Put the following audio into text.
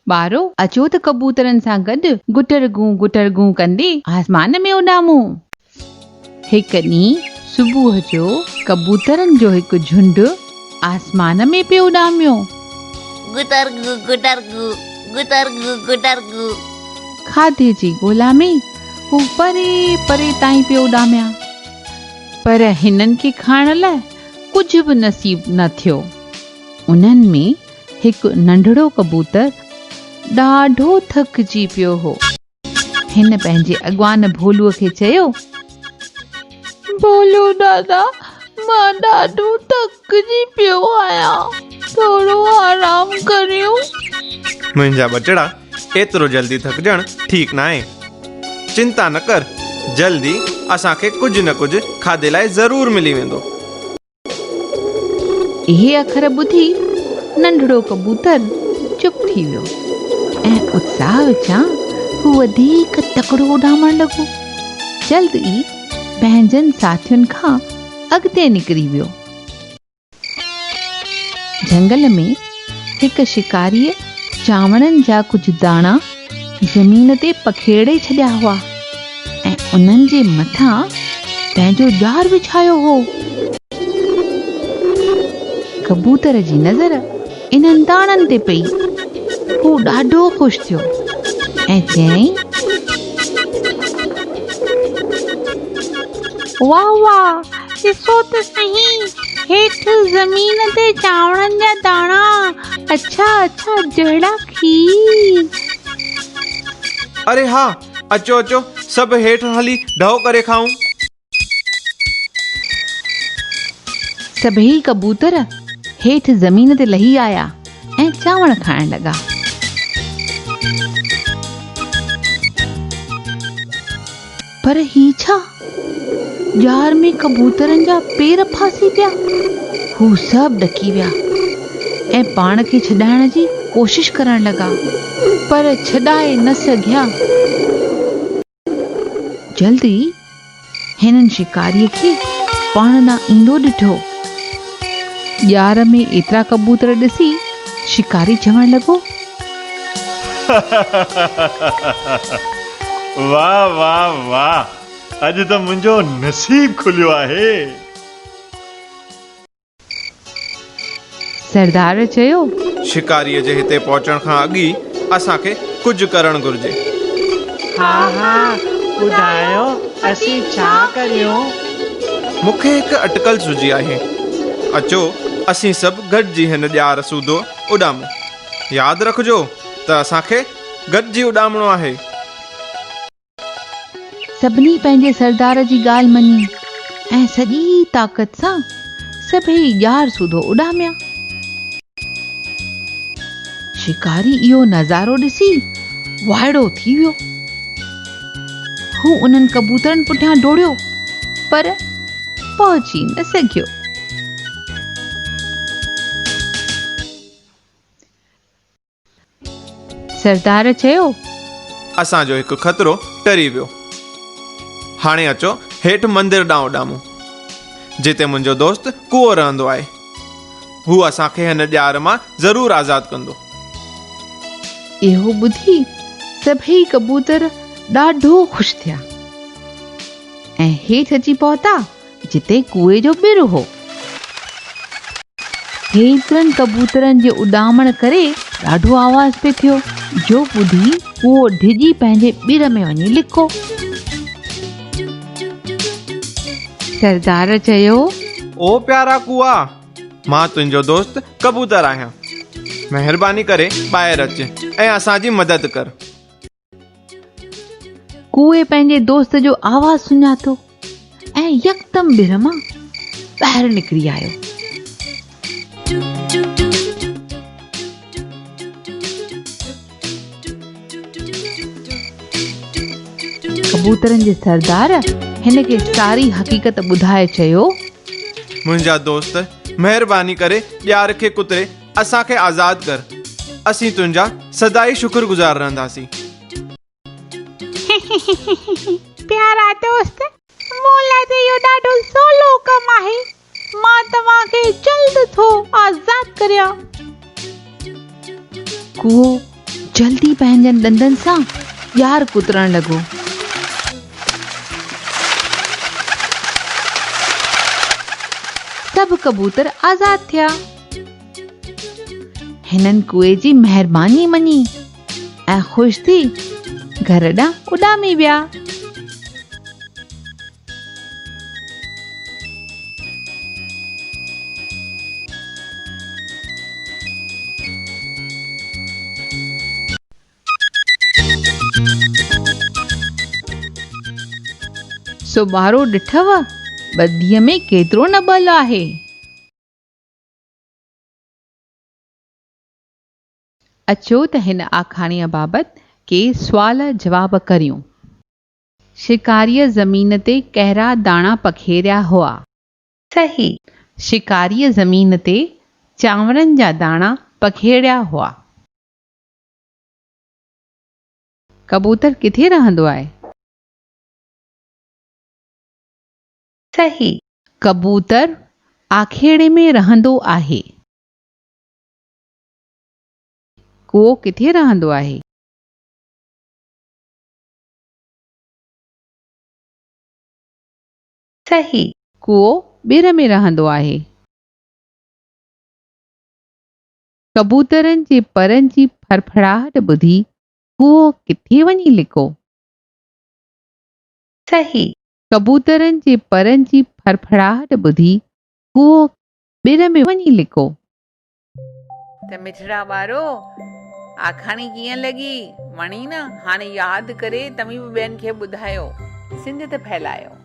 ٻارو، اچو ته ڪبوترن سان گڏ گٽر گون گٽر گون ڪندي آسمان ۾ اڏامون. هڪ ڏينهن صبح جو ڪبوترن جو هڪ جهنڊ آسمان ۾ پيو اڏاميو. گٽر گون گٽر گون گٽر گون گٽر گون. کاڌي جي ڳولا ۾ هو پري پري تائين پيو اڏاميا، پر هنن کي کائڻ لاء ڪجهه به نصيب نه ٿيو. انهن ۾ هڪ ننڍڙو ڪبوتر ڏاڍو ٿڪجي پيو هو. هن پنهنجي اڳواڻ ڀولوء کي چيو. ڀولو دادا، مان ڏاڍو ٿڪجي پيو آهيان، ٿورو آرام ڪريون. منهنجا ٻچڙا، ايترو جلدي ٿڪجڻ ٺيڪ ناهي. چنتا نه ڪر، جلد ئي اسان کي ڪجهه نه ڪجهه کاڌي لاء ضرور ملي ويندو. اهي اکر ٻڌي ننڍڙو ڪبوتر چپ ٿي ويو ۽ اتساهه وچان هو وڌيڪ تڪڙو اڏامڻ لڳو. جلد ئي پنهنجن ساٿين کان اڳتي نڪري ويو. جهنگل ۾ هڪ شڪاريء چانورن جا ڪجهه داڻا زمين تي پکيڙي ڇڏيا هئا ۽ انهن جي مٿان پنهنجو ڄار وڇايو هو. ڪبوتر جي نظر انهن داڻن تي پئي. هو ڏاڍو خوش ٿيو ۽ چيائين. واهه واهه، ڏسو ته سهي، هيٺ زمين تي چانورن جا داڻا اڇا اڇا جهڙا کير. اري ها، اچو اچو سڀ هيٺ هلي ڍؤ ڪري کائون. سڀئي ڪبوتر هيٺ زمين تي لهي آيا ۽ چانور کائڻ لڳا. پر هي ڇا؟ ڄار ۾ ڪبوترن جا پير ڦاسي پيا. هو سڀ ڏڪي ويا ۽ پاڻ کي ڇڏائڻ جي ڪوشش ڪرڻ لڳا، پر ڇڏائي نه سگهيا. جلد ئي هنن شڪاريء کي پاڻ ڏانهن ايندو ڏٺو. ڄار ۾ ايترا ڪبوتر ڏسي شڪاري چوڻ لڳو. واهه واهه واهه اڄ ته منهنجو نصيب کليو آهي. سردار چيو. شڪاريء جي هتي پهچڻ کان اڳ ئي اسان کي ڪجهه ڪرڻ گهرجي. ها ها ٻڌايو اسين ڇا ڪريون؟ مون کي هڪ اٽڪل سجهي آهي. اچو اسين سڀ گڏجي هن ڄار سوڌو اڏامون. ياد رکجو ته اسان کي گڏجي اڏامڻو آهي. سڀني پنهنجي سردار جي ڳالهه مڃي ۽ سڄي طاقت سان سڀئي ڄار سوڌو اڏاميا. شڪاري اهو نظارو ڏسي وائڙو ٿي ويو. هو انهن ڪبوترن پٺيان ڊوڙيو پر پهچي نه سگهيو. سردار چيو. اسان جو هڪ خطرو ٽري ويو. هاڻي اچو هيٺ مندر ڏانهن اڏامون، جتي منهنجو دوست ڪوئو رهندو آهي. هو اسان کي هن ڄار مان ضرور آزاد ڪندو. اهو ٻڌي سڀئي ڪبوتر ڏاڍو خوش ٿيا ۽ هيٺ اچي پهتا. جتي ڪوئي جو ٻر هو. هيترن ڪبوترن جي اڏامڻ ڪري ڏاڍو آواز پئي ٿيو، جو ٻڌي ڪوئو ڊڄي پنهنجي ٻر ۾ وڃي لڪو. سردار چيو. او پيارا ڪوئا، مان تنهنجو دوست ڪبوتر آهيان. مهرباني ڪري ٻاهر اچ ۽ اسان جي مدد ڪر. ڪوئي پنهنجي دوست جو آواز سڃاتو ۽ يڪدم ٻر مان ٻاهر نڪري آيو. ڪبوترن جي سردار هن کي ساري حقيقت ٻڌائي چيو. منهنجا دوست، مهرباني ڪري ڄار کي ڪتري اسان کي آزاد ڪر، اسين تنهنجا سدائين شڪر گذار رهنداسين. پيارا دوست، مون لاء ته اهو ڏاڍو سولو ڪم آهي. مان توهان کي جلد ٿو آزاد ڪريان. ڪوئو جلدي پنهنجن ڏندن سان ڄار ڪترڻ لڳو. سڀ ڪبوتر آزاد ٿيا. هنن ڪوئي جي مهرباني مڃي ۽ خوش ٿي گهر ڏانهن اڏامي ويا. سو ٻارو ڏٺو ٻڌيء ۾ ڪيترو نه ٻل آهي. اچو ته هن آکاڻيء بابت ڪي سوال جواب ڪريون. شڪاريء زمين تي ڪهڙا داڻا پکيڙيا هئا؟ صحيح. شڪاريء زمين تي چانورن جا داڻا پکيڙيا هئا. ڪبوتر ڪٿي رهندو آهي؟ صحيح. ڪبوتر آکيڙي ۾ رهندو آهي. ڪوئو ڪٿي رهندو آهي؟ صحيح. ڪوئو ٻير ۾ رهندو آهي. ڪبوترن جي پرن جي ڦڙڦڙاهٽ ٻڌي ڪوئو ڪٿي وڃي لڪو؟ صحيح. ڪبوترن جي پرن جي ڦڙڦڙاهٽ ٻڌي ڪوئو ٻير ۾ وڃي لڪو. ته مٺڙا ٻارو، آکاڻي ڪيئن لڳي؟ وڻي نه؟ هاڻي ياد ڪري توهين به ٻين کي ٻڌايو. سنڌيت ڦهلايو.